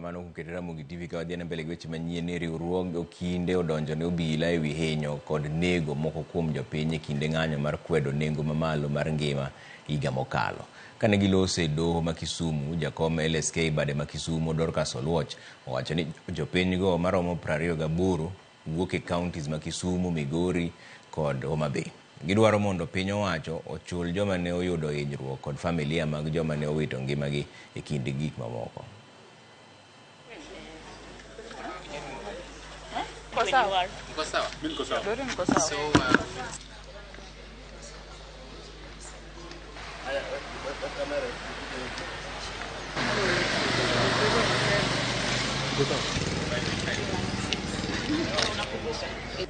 Erokamano kuom keto Ramogi TV ka wadhi mbele gi weche manyien ni riwruog okinde odonjo ne obila ewi hinyo kod nego moko kuom jopiny e kinde ng'anyo mar kwedo nengo mamalo mar ngima higa mokalo. Kane giloso e doho ma Kisumu, jakom LSK bade ma Kisumu Dorcas Oluoch owacho ni jopinygo maromo 28 wuok e counties ma Kisumu, Migori kod Homa Bay. Gidwaro mondo piny owacho ochul joma ne oyudo hinyruok kod familia mag joma ne owito ngimagi e kind gik mamoko.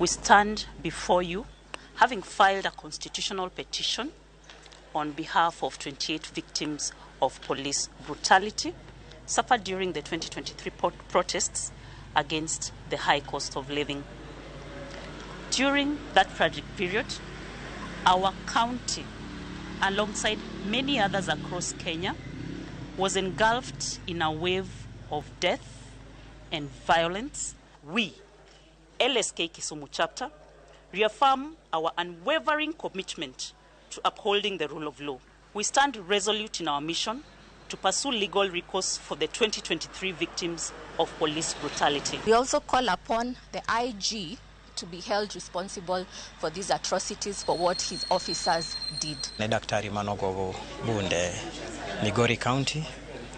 We stand before you having filed a constitutional petition on behalf of 28 victims of police brutality suffered during the 2023 protests against the high cost of living. During that tragic period, our county, alongside many others across Kenya, was engulfed in a wave of death and violence. We, LSK Kisumu chapter, reaffirm our unwavering commitment to upholding the rule of law. We stand resolute in our mission to pursue legal recourse for the 2023 victims of police brutality. We also call upon the IG to be held responsible for these atrocities, for what his officers did. Ne daktari manogo bunde Migori County,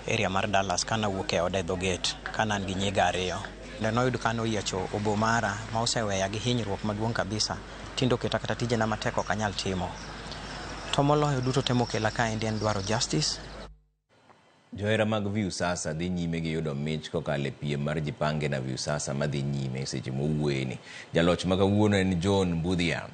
area mar Dallas, kana wuok e ode dho gate, kana an gi nyiga ariyo. Ne noyud ka noyiecho obo mara ma oseweya gi hinyruok maduong' kabisa. Tinde oketa kata tijena matek ok anyal timo. To moloyo duto te mokela kaendi en dwaro justice. Johera mag Viusasa dhi nyime gi yudo mich kokalo e piem mar Jipange na Viusasa madhi nyime seche mowuoyeni. Jaloch ma kawuono en John Mbudhia.